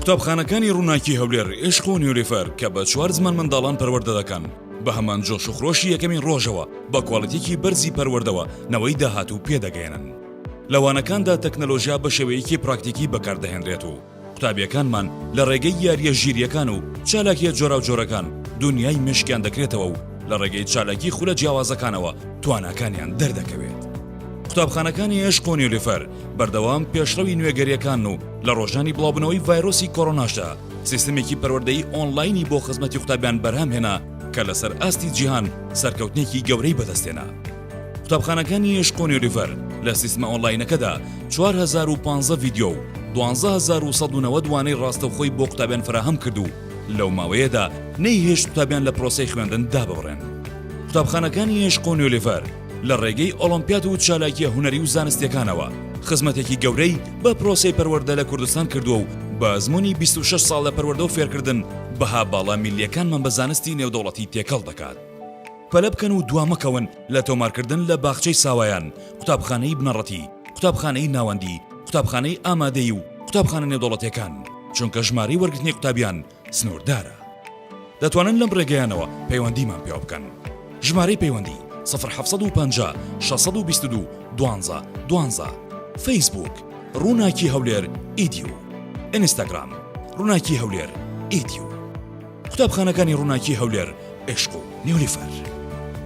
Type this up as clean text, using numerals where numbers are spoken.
قوتابخانەکانی ڕووناکی هەولێر، ئیشق و نیولیفەر کە بە چوار زمان منداڵان پەروەردە دەکەن، بە هەمان جۆش و خرۆشی یەکەمین ڕۆژەوە بە کواڵیتیەکی بەرزی پەروەردەوە نەوەی داهاتوو پێدەگەیەنن. لە وانەکاندا تەکنەلۆژیا بە شێوەیەکی پراکتیکی بەکاردەهێنرێت و قوتابیەکانمان لە ڕێگەی یارییە ژیرییەکان و چالاکییە جۆراوجۆرەکان دونیای مێشکیان دەکرێتەوە و لە ڕێگەی چالاکی خولە جیاوازەکانەوە تواناکانیان دەردەکەوێت. قوتابخانەکانی عشق و نیلوفەر بەردەوام پێشڕەوی نوێگەرییەکانن و لە ڕۆژانی بڵاوبوونەوەی ڤایرۆسی کۆرۆناشدا سیستمێکی پەروەردەیی ئۆنلاینی بۆ خزمەتی قوتابیان بەرهەم هێنا کە لەسەر ئاستی جیهان سەرکەوتنێکی گەورەی بەدەستهێنا. قوتابخانەکانی عشق و نیلوفەر لە سیستمە ئۆنلاینەکەدا 4015 ڤیدیۆ و 12190 وانەی ڕاستەوخۆی بۆ قوتابیان فەراهەم کرد و لەو ماوەیەدا نەیهێشت قوتابیان لە پرۆسەی خوێندن داببڕێن. قوتابخانەکانی عشق و نیلوفەر لە ڕێگەی ئۆڵۆمپیاد و چالاکییە هونەری و زانستییەکانەوە خزمەتێکی گەورەی بە پرۆسەی پەروەردە لە کوردستان کردووە و بە ئەزموونی 26 ساڵ لە پەروەردە و فێرکردن بەها باڵا میللییەکانمان بە زانستی نێودەوڵەتی تێکەڵ دەکات. پەلە بکەن و دوا مەکەون لە تۆمارکردن لە باخچەی ساوایان، قوتابخانەی بنەڕەتی، قوتابخانەی ناوەندی، قوتابخانەی ئامادەیی و قوتابخانە نێودەوڵەتیەکان، چونکە ژمارەی وەرگرتنی قوتابیان سنووردارە. دەتوانن لەم ڕێگەیانەوە پەیوەندیمان پێوە بکەن. ژمارەی پەیوەندی، سفر 750 622 12 12 فەیسبووک، ڕووناکی هەولێر ئیدیو ئینستاگرام، ڕووناکی هەولێر ئیدیو. قوتابخانەکانی ڕووناکی هەولێر، عشق و نیولیفەر.